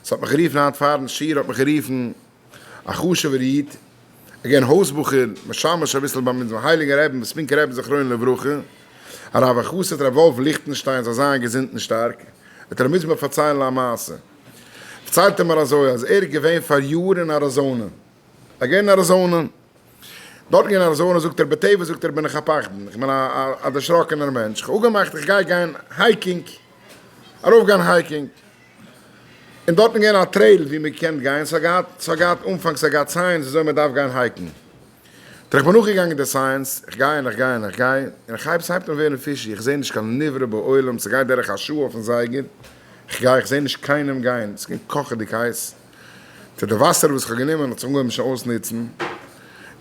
ס'האט מיך גערופן היינט פארן שיעור האט מיך גערופן א חשוב'ער איד, ער געווען הויז בחור, משמש אביסל ביים אונזער הייליגן רעבין ספינקער רעבין זכרונו לברכה, הרב החסיד ר' וואלף ליכטענשטיין זאל זיין געזונט און שטארק, האט ער מוז מיר פארציילן א מעשה. פארציילט ער מיר אזוי אז ער איז געווען פאר יאר אין אריזאנע, ער איז געווען אין אריזאנע, דארטן אין אריזאנע זאגט ער בטבע זאגט ער בין איך א פחדן, איך בין א דערשראקענער מענטש, איך האב אפגעמאכט איך גיי גיין hiking, ארויף גיין hiking, און דארטן איז געווען א trail ווי מען קען גיין, ס'האט געהאט ס'האט געהאט אנפאנג ס'האט געהאט signs וויאזוי מען דארף גיין הייקן, טאר איך בין נאכגעגאנגען די signs, איך גיי און איך גיי און איך גיי, און איך הייב ס'הייבט אן ווערן fishy, איך זעה נישט קיין נברא בעולם, ס'גייט דורך א שעה אויפן זייגער, איך גיי איך זעה נישט קיינעם גיין, ס'איז געווען קאכעדיג הייס, טא די וואסער וואס איך האב גענומען האט זיך אנגעהויבן שוין אויסנוצן, און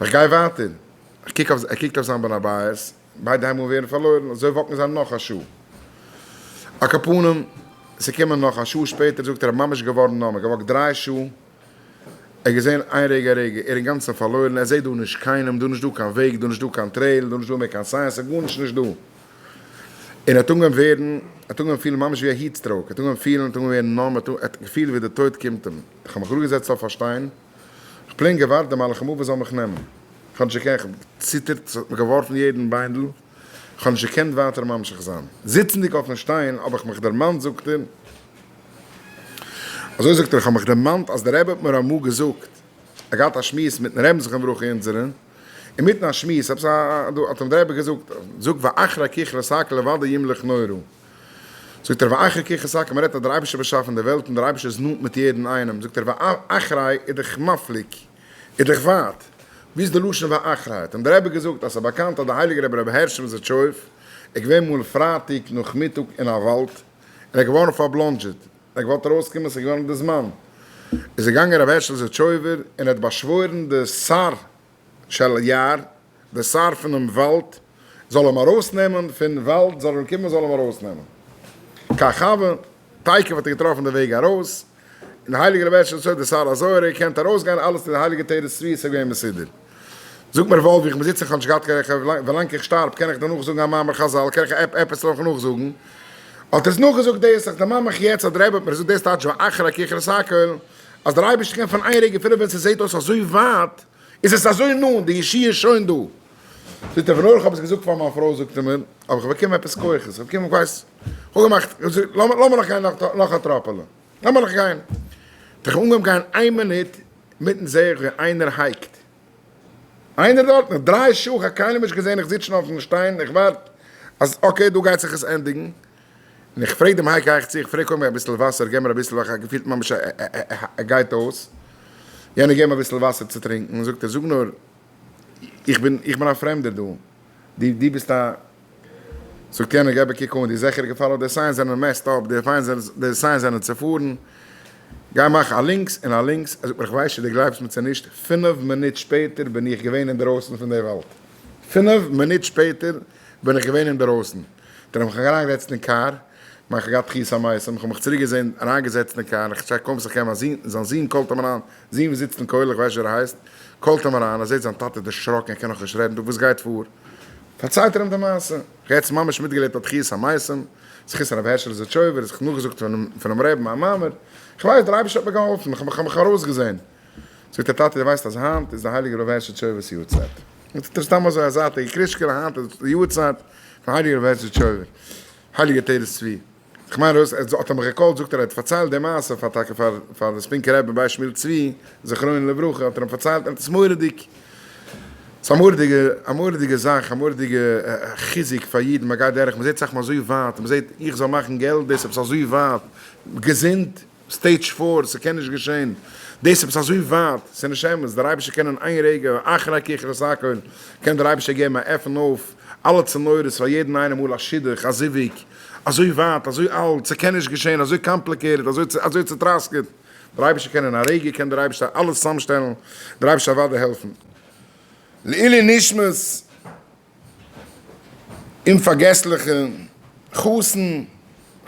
איך גיי ווייטער, איך קוק אויף, ער קוקט אויף זיין בן הבית, ביידע הייבן אן ווערן פארלוירן, אזוי walk ן זיי נאך א שעה. על כל פנים, ס'קומען נאך א שעה שפעטער זאגט ער ער ממש געווארן numb, ער גע walk ט דריי שעה, ער האט געזען איין רגע רגע, ער אינגאנצן פארלוירן, ער זעט דא נישט קיינעם, דא נישט דא קיין וועג, דא נישט דא קיין trail, דא נישט דא מער קיין signs, ס'איז גארנישט נישט דא. און ער האט אנגעהויבן ווערן, ער האט אנגעהויבן פילן ממש ווי א heat stroke, ער האט אנגעהויבן פילן, ער האט אנגעהויבן ווערן numb, ער האט געפילט ווי די טויט קומט אים. איך האב מיך אראפגעזעצט אויף א שטיין, איך plain געווארט די מלאך המוות זאל מיך נעמען. איך האב נישט געקענט, איך האב געציטערט, עס האט מיך געווארפן יעדן ביינדל, איך האב נישט געקענט ווייטער ממשיך זיין. זיצנדיג אויפן שטיין האב איך מיך דערמאנט, זאגט ער, אזוי זאגט ער, איך האב מיך דערמאנט אז דער רבי האט מיר אמאל געזאגט, ער האט געהאט א שמועס מיטן רעבן זכרונו לברכה אונזערע, אינמיטן א שמועס, עפעס א, האט אים דער רבי געזאגט, זאג ואחרי ככלות הכל לבדו ימלוך נורא. זאגט ער ואחרי ככלות הכל, מען רעדט אז דער אייבערשטער באשאפן די וועלט און דער אייבערשטער איז נאנט מיט יעדן איינעם, זאגט ער ואחרי איז דאך מפליג, איז דאך ווייט, ווי איז די לשון ואחרי? האט אים דער רבי געזאגט אז ס'איז באקאנט אז דער הייליגער רבי רבי הערש מזידיטשויב איז געווען מאל פרייטאג נאכמיטאג אין א וואלד און ער איז געווארן פארבלאנדזשעט, ער האט געוואלט ארויסקומען ס'איז געווארן די זמן, איז געגאנגען רבי הערשל זידיטשויבער און ער האט באשוואוירן די שר של יער, די שר פונעם וואלד, זאל אים ארויסנעמען פון וואלד, זאל ער קומען זאל אים ארויסנעמען. כך הוה, תיכף האט ער געטראפן די וועג ארויס, און די הייליגע רבי הערשל זאגט די שר אזוי ער קענט ארויסגיין אלעס די הייליגע תורת צבי איז געווען מסודר. זאגט מיר וואלווי איך בין זיצן איך האב נישט געהאט קיין רעכט ווילאנג איך שטארב קען איך דיר נאכזאגן א מאמר חזל קען איך עפעס נאך נאכזאגן האט ער עס נאכגעזאגט דאס איך דערמאן מיך יעצט אז דער רבי האט מיר געזאגט דאס טייטש ואחרי ככלות הכל אז דער אייבערשטער קען פון איין רגע אפילו ווען ס'זעט אויס אזוי ווייט איז עס אזוי נאנט די ישועה איז שוין דא. זאגט ער ווען נאר איך האב עס געזאגט פאר מיין פרוי זאגט ער מיר האב איך באקומען עפעס כוחות איך האב באקומען איך ווייס איך האב געמאכט לאמיר נאך גיין נאך א טראפעלע. לאמיר נאך גיין. האט איך אנגעהויבן גיין איין מינוט, מיטן זעה איך ווי איינער hike ט. איינער דארט, נאך דריי שעה, איך האב קיינעם נישט געזען, איך זיץ שוין אויפן שטיין, איך ווארט אז okay דא גייט זיך עס ענדיגן. און איך פרעג דעם hiker איך צו, איך פרעג קודם אביסל וואסער, געב מיר אביסל וואסער, איך האב געפילט ממש ער גייט אויס. יענער געב מיר אביסל וואסער צו טרינקען, זאגט ער, זאג נאר, איך בין, איך בין א פרעמדער דא, דו, דו ביסט א. זאגט יענער געב א קוק אן, די זיכער געפאלאוט די signs זענען messed up, די signs זענען צופארן, גיי מאך א לינקס און א לינקס, ער זאגט מיר איך ווייס נישט צו דו גלייבסט מיר צו נישט, פינף מינוט שפעטער בין איך געווען אינדערויסן פון די וואלד, פינף מינוט שפעטער בין איך געווען אינדערויסן, דער האב איך מיך אריינגעזעצט אין קאר, מיין כ'האב געהאט תחיית המתים, איך האב מיך צוריק געזען אריינגעזעצט אין קאר, איך check קוים איך קען מיין זון, זיין זון call ט אים אריין, זון וואס זיצט אין כולל איך ווייס נישט ווי ער הייסט, call ט אים אריין, ער זעט זיין טאטע איז דערשראקן ער קען נאכנישט רעדן, דא וואס גייט פאר? פארציילט ער אים די מעשה, איך האב יעצט ממש מיטגעלעבט א תחיית המתים, זכות הרב הערשעלע זידיטשויבער, זיך נאכגעזאגט פונעם רעבן א מאמר, איך ווייס דער אייבערשטער האט מיר געהאלפן, איך האב מיך ארויסגעזען. זאגט ער, טאטי דו ווייסט אז היינט איז די הייליגע רב הערשל זידיטשויבער'ס יארצייט? זאגט ער, סתם אזוי א זייטיגע קרישקעלע, היינט איז די יארצייט פון הייליגע רב הערשל זידיטשויבער, הייליגע תורת צבי. איך מיין ארויס, ער האט מיך גע call ט זאגט ער ער האט פארציילט די מעשה פאר טאקע פאר פאר די ספינקער רבי בית שמואל צבי זכרונו לברכה האט ער אים פארציילט און עס מורא'דיג ס'איז א מורא'דיגע א מורא'דיגע זאך א מורא'דיגע חיזוק פאר אידן מען גייט דורך מען זעט זאכן אזוי ווייט מען זעט איך זאל מאכן געלט דאס עפעס אזוי ווייט געזונט stage four, ס'קען נישט געשען. דאס עפעס אזוי ווייט, ס'איז נישט אמת, דער אייבערשטער קען אין איין רגע, אחרי ככלות הכל, קען דער אייבערשטער געבן א עפן אויף אלע צינורות פאר יעדן איינעם מאל א שידוך, א זיווג, אזוי ווייט, אזוי אלט, ס'קען נישט געשען, אזוי complicated, אזוי אזוי צוטראסקעט, דער אייבערשטער קען אין א רגע קען דער אייבערשטער אלעס צוזאמשטעלן, דער אייבערשטער אוודאי העלפן. לעילוי נשמת. אומפארגעסליכע חתן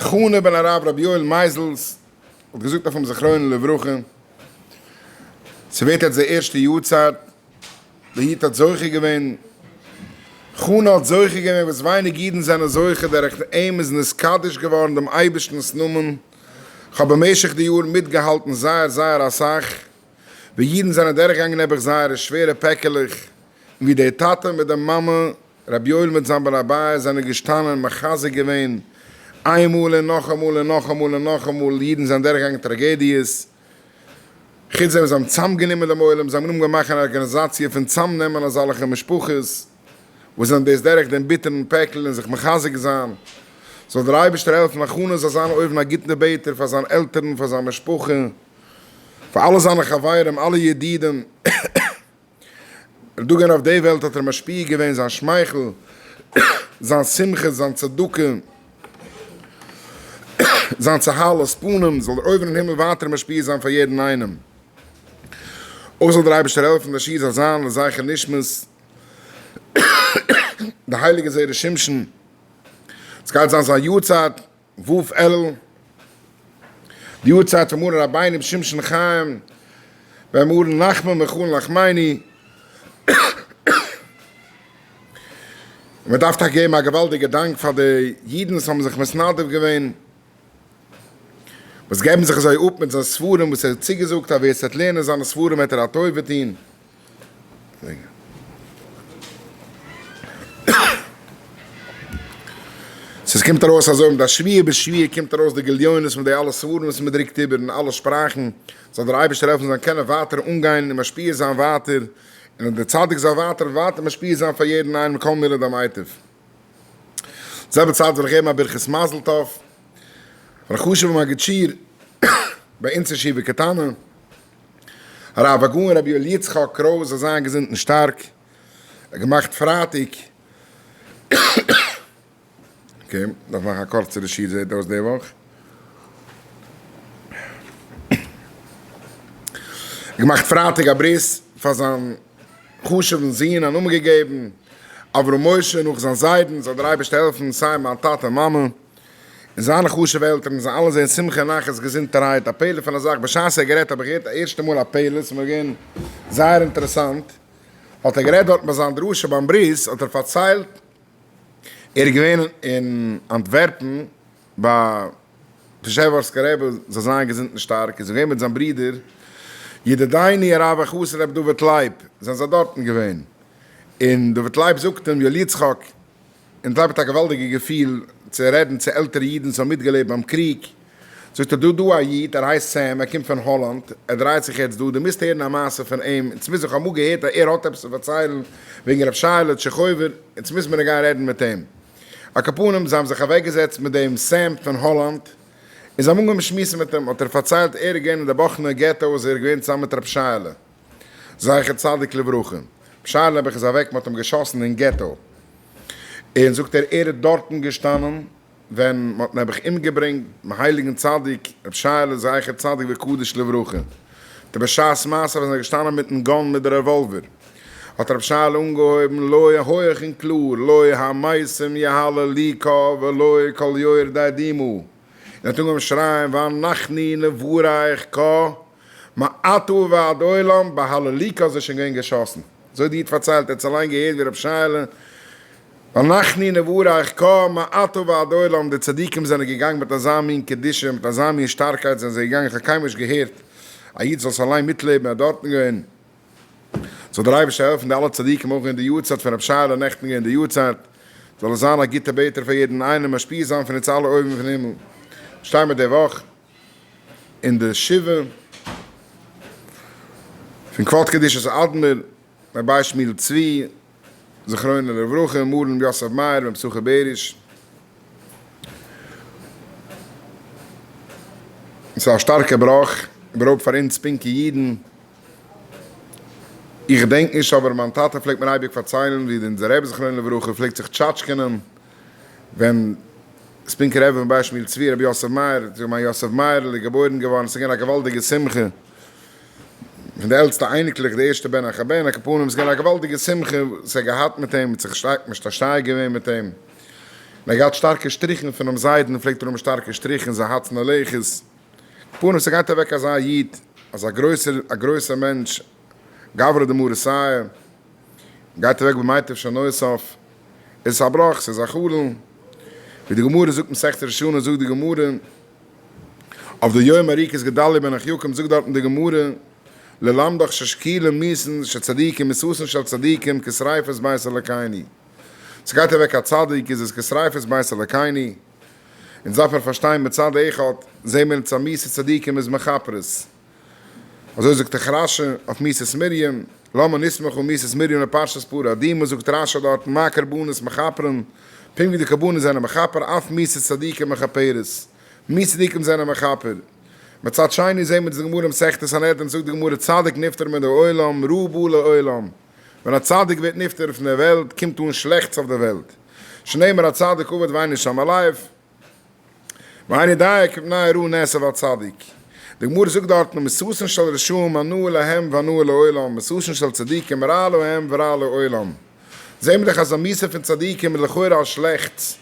חנא בן הרב רבי יואל מייזעלס האט געזאגט אויף אים זכרונו לברכה, ס'ווערט יעצט די ערשטע יארצייט, די איד האט זוכה געווען, חנא האט זוכה געווען וואס ווייניג אידן זענען זוכה, דורך אים איז נתקדש געווארן דעם אייבערשטנ'ס נאמען. כ'האב במשך די יארן מיטגעהאלטן זייער זייער אסאך ווי אידן זענען דורכגעגאנגען נעבעך זייערע שווערע פעקעלעך, און ווי דער טאטע מיט די מאמע, רבי יואל מיט זיין בן הבית זענען געשטאנען מחזק געווען איינמאל און נאכאמאל און נאכאמאל און נאכאמאל, אידן זענען דורכגעגאנגען טראגעדיעס, חוץ דעם זיי האבן צאמגענומען דעם עולם, זיי האבן אנגעהויבן מאכן אן ארגאניזאציע פון צאמנעמען אזאלכע משפחות וואס זענען דאס דורך דעם ביטערן פעקל און זיך מחזק זיין. זאל דער אייבערשטער העלפן הכנה זאל זיין אויבן א גוטן בעטער פאר זיין עלטערן, פאר זיין משפחה, פאר אלע זיינע חברים, אלע ידידים. ער איז דא געווען אויף די וועלט האט ער משפיע געווען זיין שמייכל, זיין שמחה, זיין צדקה, זיין צהלת פנים, זאל דער אויבן אין הימל ווייטער משפיע זיין פאר יעדן איינעם. אויך זאל דער אייבערשטער העלפן דער שיעור זאל זיין לזכר נשמת די הייליגע זרע שמשון, עס גייט זיין זיין יארצייט ו' אלול, די יארצייט פון מרן רבינו רבי שמשון חיים בן מרן נחמן מיכאל נחמני, און מען דארף טאקע געבן א געוואלדיגע דאנק פאר די אידן וואס האבן זיך מתנדב געווען, וואס געבן זיך אזוי אפ מיט זיין ספרים וואס ער האט צוגעזאגט אז ווער עס וועט לערנען זיינע ספרים וועט ער א טובה טון. ס'איז קומט ארויס אזוי מיט א שביעה בשביעה קומט ארויס די גליונות מיט די אלע ספרים וואס מ'דרוקט איבער אין אלע שפראכן, זאל דער אייבערשטער העלפן זאלן קענען ווייטער אנגיין און משפיע זיין ווייטער, און דער צדיק זאל ווייטער און ווייטער משפיע זיין פאר יעדן איינעם כל מילי דמיטב. זעלבע צייט וויל איך געבן א ברכת מזל טוב פאר א חשוב'ע מגיד שיעור ביי אונז אין ישיבה קטנה, הרב הגאון רבי יואל יצחק קרויז זאל זיין געזונט און שטארק, ער האט געמאכט פרייטאג, okay, דארף מאכן א קורצערע שיעור זעט אויס די וואך. געמאכט פרייטאג א ברית פאר זיין חשוב'ן זון, א נאמען געגעבן אברהם משה נאך זיין זיידן, זאל דער אייבערשטער העלפן סיי מיין טאטע און מאמע. און זיינע חשוב'ע עלטערן זאלן אלע זען שמחה און נחת געזונטערהייט, א פלא פון א זאך, בשעת ער האט גערעדט האב איך געהערט א ערשטע מאל א פלא, ס'איז מיר געווען זייער אינטערעסאנט, האט ער גערעדט דארטן ביי זיין דרשה ביים ברית, האט ער פארציילט, ער איז געווען אין אנטווערפן ביי פשעווארסקער רבי זאל זיין געזונט און שטארק, איז ער געווען מיט זיין ברודער ידידינו הרב החסיד רבי דוד לייב, זענען זיי דארטן געווען, און דוד לייב זאגט אים, יואל יצחק, און דארט האט א געוואלדיגע געפיל צו רעדן צו עלטערע אידן וואס האבן מיטגעלעבט ביים קריג, זאגט ער דא דא א איד ער הייסט סעם ער קומט פון האלאנד ער דרייט זיך יעצט דא דו מוזט הערן א מעשה פון אים אונז מוז איך האב אמאל געהערט אז ער האט עפעס צו פארציילן וועגן ר' שייעלע טשעכויווער אונז מוז מיר גיין רעדן מיט אים על כל פנים זיי האבן זיך אוועקגעזעצט מיט דעם סעם פון האלאנד און זיי האבן אנגעהויבן שמועסן מיט אים האט ער פארציילט ער איז געווען אין די באכנע געטא איז ער געווען צוזאמען מיט ר' שייעלע. זכר צדיק לברכה. בשער נעבעך איז אוועק מ'האט אים געשאסן אין געטא. און זאגט ער ער איז דארטן געשטאנען ווען מ'האט נעבעך אומגעברענגט דעם הייליגן צדיק רבי שייעלע זכר צדיק וקדוש לברכה. די בשעת מעשה ווען זיי זענען געשטאנען מיטן gun מיט די רעוואלווער האט רבי שייעלע אנגעהויבן לא הויעך און קלאר לא המתים יהללו קה ולא כל יורדי דמעה און האט אנגעהויבן שרייען ואנחנו נברך קה מעתה ועד עולם, ביי הללוקה איז ער שוין געווען געשאסן. אזוי האט די איד פארציילט, ער האט עס אליין געהערט ווי רבי שייעלע, ואנחנו נברך קה מעתה ועד עולם, די צדיקים זענען געגאנגען מיט אזא מין קדושה, מיט אזא מין שטארקייט זענען זיי געגאנגען, איך האב קיינמאל נישט געהערט א איד זאל עס אליין מיטלעבן, ער האט דארטן געווען, זאל דער אייבערשטער העלפן די אלע צדיקים אויך אין די יארצייט פון רבי שייעלע נעכטן געווען די יארצייט, זאל עס זיין א גוטע בעטער פאר יעדן איינעם, משפיע זיין פון אונז אלע אויבן פון הימל, שטיי מיר די וואך. אין די שבעה פון כבוד קדושת אדמו"ר רבי שמואל צבי זכרונו לברכה מרן יוסף מאיר בן פסחא בעריש, ס'איז א שטארקע בראך, איבערהויפט פאר אונז פינקע אידן, איך געדענק נישט אבער מיין טאטע פלעגט מיר אייביג פארציילן ווי אונזער רבי זכרונו לברכה פלעגט זיך טשאטשקענען ווען ספינקער רבי פון בית שמואל צבי רבי יוסף מאיר, זאג מיין יוסף מאיר'ל איז געבוירן געווארן, ס'איז געווען א געוואלדיגע שמחה, פון די עלטסטע אייניקלעך, די ערשטע בן אחר בן, על כל פנים, ס'איז געווען א געוואלדיגע שמחה וואס ער האט געהאט מיט אים, האט זיך שטארק משתעשע געווען מיט אים, און ער האט געהאט שטארקע שטריכן פונעם זיידן, פלעגט ער האבן שטארקע שטריכן, זיי האצן הלכות, על כל פנים, ס'גייט אוועק אזא איד, אזא גרויסער, א גרויסער מענטש, גברא דמרא סייע, גייט אוועק במיטב שנותיו, עס איז א בראך, ס'איז א חלום, ווי די גמרא זאגט מסכת ראש השנה זאגט די גמרא. אויף די יום עריקת גדלי' בן אחייקם זאגט דארטן די גמרא, ללמדך ששקולים מיתתן של צדיקים מיתתן של צדיקים כשריפת בית אלקינו. ס'גייט אוועק א צדיק איז עס כשריפת בית אלקינו. אונז דארף מיר פארשטיין מצד אחד זעהן מיר אונז אז מיתת צדיקים איז מכפרת. אזוי זאגט דאך רשי אויף מיתת מרים, למה נסמכה מיתת מרים לפרשת פרה אדומה זאגט רשי דארטן מה קרבנות מכפרין, פונקט ווי די קרבנות זענען מכפר אף מיתת צדיקים מכפרת, מיתת צדיקים זענען מכפר. מצד שני זעהן מיר די גמרא מסכת סנהדרין זאגט די גמרא צדיק נפטר מן העולם רעה באה לעולם, ווען א צדיק ווערט נפטר פון דער וועלט קומט אן שלעכטס אויף דער וועלט, שנאמר הצדיק אבד ואין איש שם על לב, ואין יודע כי מפני הרעה נאסף הצדיק. די גמרא זאגט דארטן מיתתן של רשעים הנאה להם והנאה לעולם, מיתתן של צדיקים רע להם ורע לעולם. זעהן מיר דאך אז א מיתה פון צדיקים איז לכאורה א שלעכטס.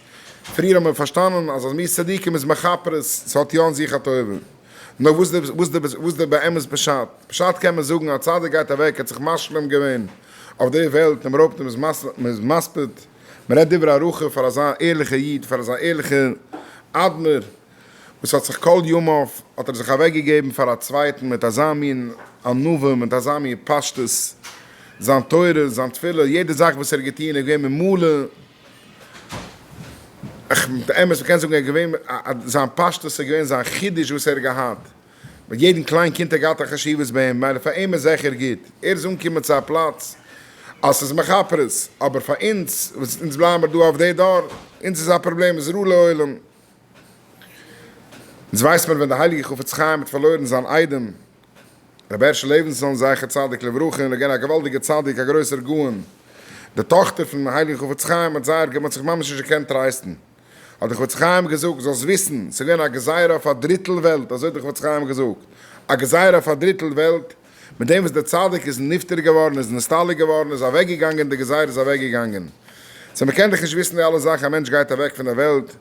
פריער האבן מיר פארשטאנען אז א מיתת צדיקים איז מכפרת, ס'האט יא אין זיך א טובה. נאר וואס די וואס די וואס די באמת פשט? פשט קען מען זאגן א צדיק גייט אוועק ער האט זיך משלים געווען אויף די וועלט און מ'רויבט אים מ'איז מספיד מען רעדט דברי הערכה פאר אזא ערליכע איד, פאר אזא ערליכע אדמור וואס האט זיך כל ימיו האט ער זיך אוועק געגעבן פאר א צווייטן מיט אזא מין ענווה, מיט אזא מין פשטות, זיין תורה, זיין תפילה, יעדע זאך וואס ער האט געטון איז געווען ממולא, אמת מען קען זאגן ער איז געווען, זיין פשטות איז געווען זיין חידוש וואס ער האט געהאט. ביי יעדן קליין קינד האט געהאט א חשיבות ביי אים, מילא פאר אים איז זיכער גוט, ער איז אנגעקומען צו א פלאץ אז ס'איז מכפרת, אבער פאר אונז וואס אונז בלייבן מיר דא אויף די דור, אונז איז א פראבלעם, איז רע לעולם. אונז ווייסט מיר ווען די הייליגע חפץ חיים האט פארלוירן זיין איידעם רבי הערשל לעווינסאן זכר צדיק לברכה, און ער איז געווען א געוואלדיגער צדיק א גרויסער גאון, די טאכטער פון הייליגן חפץ חיים האט זייער גע, מ'האט זיך ממש נישט געקענט טרייסטן, האט דער חפץ חיים געזאגט, זאלסט וויסן, ס'איז געווען א גזירה אויף א דריטל וועלט, אזוי האט דער חפץ חיים געזאגט, א גזירה אויף א דריטל וועלט, מיט דעם וואס דער צדיק איז נפטר געווארן, איז נסתלק געווארן, איז אוועקגעגאנגען, די גזירה איז אוועקגעגאנגען. סאו מ'קען דאך נישט וויסן די אלע זאכן, א מענטש גייט אוועק פון דער וועלט,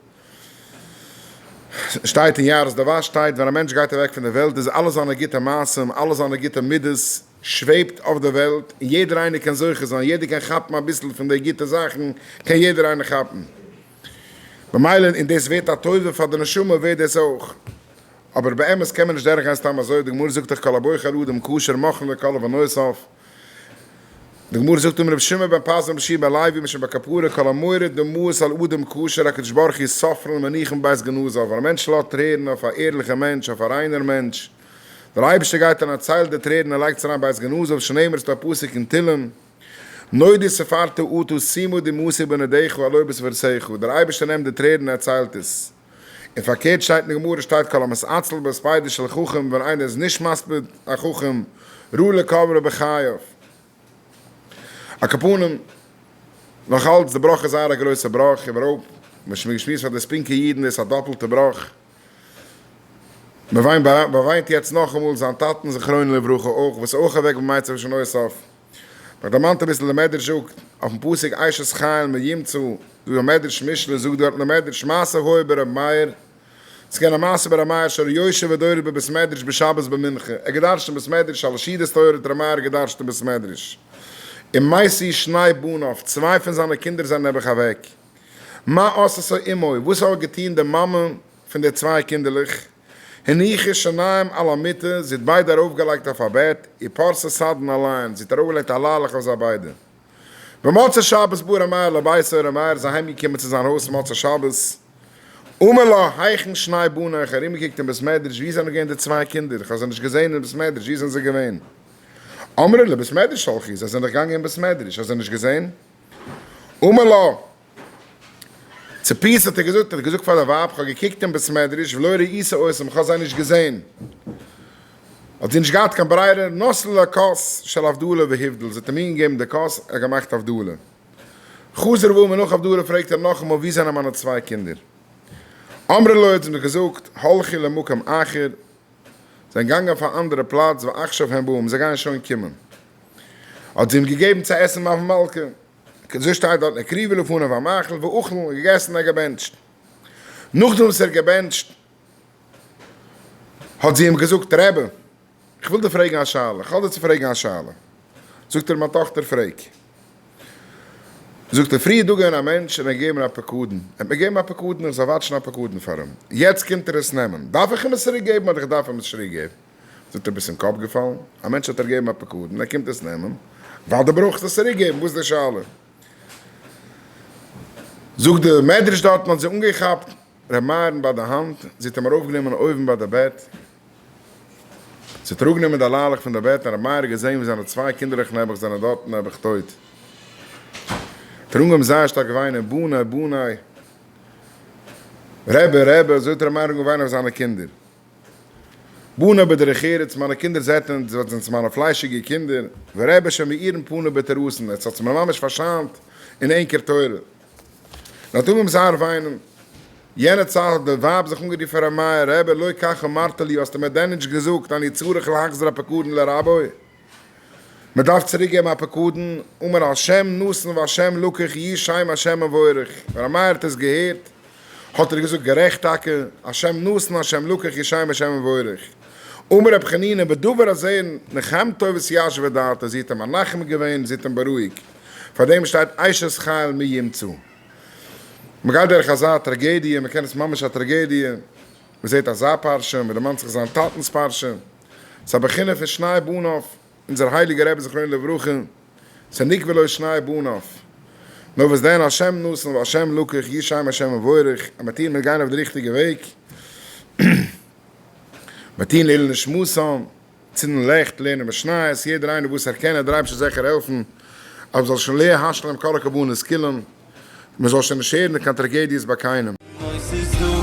שטייט אין יערות דבש שטייט, ווען א מענטש גייט אוועק פון דער וועלט, איז אלע זיינע גוטע מעשים, אלע זיינע גוטע מידות, שוועבט אויף דער וועלט, און יעדער איינער קען זוכה זיין, יעדער קען כאפן אביסל פון די גוטע זאכן, קען יעדער איינער כאפן. במילא, און דאס ווערט א טובה פאר די נשמה, ווערט דאס אויך. אבער באמת קען מען נישט דורכגיין סתם אזוי, די גמרא זאגט דאך כל הבוחר אדם כשר מוחלין לו כל עוונותיו. די גמרא זאגט אמר רבי שמעון בן פזי רבי יהושע בן לוי משום בר קפרא כל המוריד דמעות על אדם כשר הקדוש ברוך הוא סופרן ומניחן בבית גנזיו, ווען א מענטש לאזט טרערן אויף א ערליכע מענטש, אויף א ריינער מענטש, דער אייבערשטער גייט און ער ציילט די טרערן און לייגט עס אריין בית גנזיו, שנאמר ס'דא א פסוק אין תהלים, נודי ספרת אתא שימה דמעתי בנאדך הלא בספרתך, דער אייבערשטער נעמט די טרערן און ער ציילט עס. און פארקערט שטייט אין די גמרא שטייט כל המתעצל בהספידו של חכם ווען איינער איז נישט מספיד א חכם ראוי לקברו בחייו. על כל פנים, נאך אלץ די בראך איז זייער א גרויסע בראך, איבערהויפט מ'האט שוין געשמועסט פאר די ספינקע אידן דאס איז א דאפלטע בראך. מען באוויינט יעצט נאכאמאל זיין טאטן זכרונו לברכה אויך וואס איז אויך אוועק במיצר שנותיו. מיך דערמאנט אביסל די מדרש זאגט אויפן פסוק אשת חיל מי ימצא, דא א מדרש משלי זאגט דארטן די מדרש מעשה היה בר' מאיר, ס'איז געווען א מעשה ביי ר' מאיר שהיה יושב ודורש בבית מדרש בשבת במנחה, ער האט געדרש'ט אין בית מדרש שלש סעודות תורה האט ר' מאיר געדרש'ט אין בית מדרש, ומתו שני בניו, צוויי פון זיינע קינדער זענען נעבעך אוועק, מה עשתה אמו, וואס האט געטון די מאמע פון די צוויי קינדערלעך? הניחה שניהם על המיטה, זי האט ביידע ארויפגעלייגט אויף א בעט, ופרסה סדין עליהן, זי האט ארויפגעלייגט א ליילעך אויף זיי ביידע. במוצאי שבת בא ר' מאיר לביתו, ר' מאיר איז אהיימגעקומען צו זיין הויז מוצאי שבת, אמר לה, היכן שני בניך, ארומגעקוקט אין בית מדרש, וואו זענען געווען די צוויי קינדער, איך האב זיי נישט געזען אין בית מדרש, וואו זענען זיי געווען? אמרה לבית מדרש הלכו, זיי זענען דאך געגאנגען אין בית מדרש, האסט זיי נישט געזען? אמר לה, ציפית האט ער געזאגט, האט ער געזאגט פאר די ווייב, כ'האב געקוקט אין בית מדרש ולא ראיתי אותם, כ'האב זיי נישט געזען. האט זי נישט געהאט קיין ברירה, נתנה לו כוס של הבדלה והבדיל, זי האט אים אינגעגעבן די כוס, ער האט געמאכט הבדלה. חזר ואמר נאך הבדלה פרעגט ער נאכאמאל וואו זענען מיינע צוויי קינדער? אמרה לו האט זי אים געזאגט, הלכו למקום אחר, זיי זענען געגאנגען אויף א אנדערע פלאץ, ועכשיו הם באים, זיי גייען שוין קומען. האט זי אים געגעבן צו עסן מלוה מלכה. אזוי שטייט דארט, הקריבו לפניו המאכל ואכל, און געגעסן און געבענטשט. נאכדעם וואס ער האט געבענטשט, האט זי אים געזאגט, רבי, איך וויל דיר פרעגן א שאלה, איך האב דיר צו פרעגן א שאלה. זאגט ער, מיין טאכטער, פרעג. זאגט ער, פריער איז דא געווען א מענטש און ער האט געגעבן א פקדון, ער האט מיר געגעבן א פקדון איך זאל וואטשן א פקדון פאר אים, יעצט קומט ער עס נעמען, דארף איך אים עס צוריק געבן אדער איך דארף אים עס צוריק געבן? זאגט ער, ביסט אין קאפ געפאלן? א מענטש האט דיר געגעבן א פקדון, ער קומט עס נעמען, ווייל דו ברויכסט עס צוריק געבן, וואס איז די שאלה? זאגט די מדרש דארטן האט זי אנגעכאפט ר' מאיר'ן ביי די האנט, זי האט אים ארויפגענומען אויבן ביי די בעט, זי האט אראפגענומען די ליילעך פון די בעט און ר' מאיר האט געזען ווי זיינע צוויי קינדערלעך נעבעך זענען דארטן נעבעך טויט. האט ער אנגעהויבן זייער שטארק וויינען, בניי בניי, רבי רבי, אזוי האט ר' מאיר אנגעהויבן וויינען אויף זיינע קינדער. בניי בדרך ארץ, מיינע קינדער זעט און זענטס מיינע פליישיגע קינדער, ורבי שמאירן פני בתורתן, עטס האטס מיר ממש פארשיינט אין ענקער תורה. און האט אנגעהויבן זייער וויינען. יענע צייט האט די ווייב זיך אנגערופן ר' מאיר, רבי, לא כך אמרת לי, האסטו מיר דען נישט געזאגט, אני צריך להחזיר הפקדון לרבו? מען דארף צוריק געבן א פקדון, אמר השם נתן והשם לקח יהי שם השם מבורך, ווען ר' מאיר האט עס געהערט האט ער געזאגט גערעכט טאקע, השם נתן השם לקח יהי שם השם מבורך, אמר רבי חנינא בדבר הזה נחמתו ותיישב דעתו, זי האט אים מנחם געווען, זי האט אים בארואיגט, פאר דעם שטייט אשת חיל מי ימצא. מען גייט דורך אזא טראגעדיע, מען קען עס ממש א טראגעדיע, מען זעט אזא פרשה, מען דערמאנט זיך זיין טאטנ'ס פרשה, ס'איז א בחינה פון שני בניו, אונזער הייליגער רבי זכרונו לברכה, ס'נקבע לו שני בניו, נאר וואס דען השם נתן והשם לקח יהי שם השם מבורך, אז מיר טוען מיר גייען אויף די ריכטיגע וועג, מיר טוען לעילוי נשמתם, צינדן לעכט, לערנען משניות, יעדער איינער וואס ער קען, דער אייבערשטער זאל זיכער העלפן אז מ'זאל שוין להשלים כל הקרבנות כולם, מ'זאל שוין נישט הערן קיין טראגעדיעס ביי קיינעם. אוי ס'איז דא.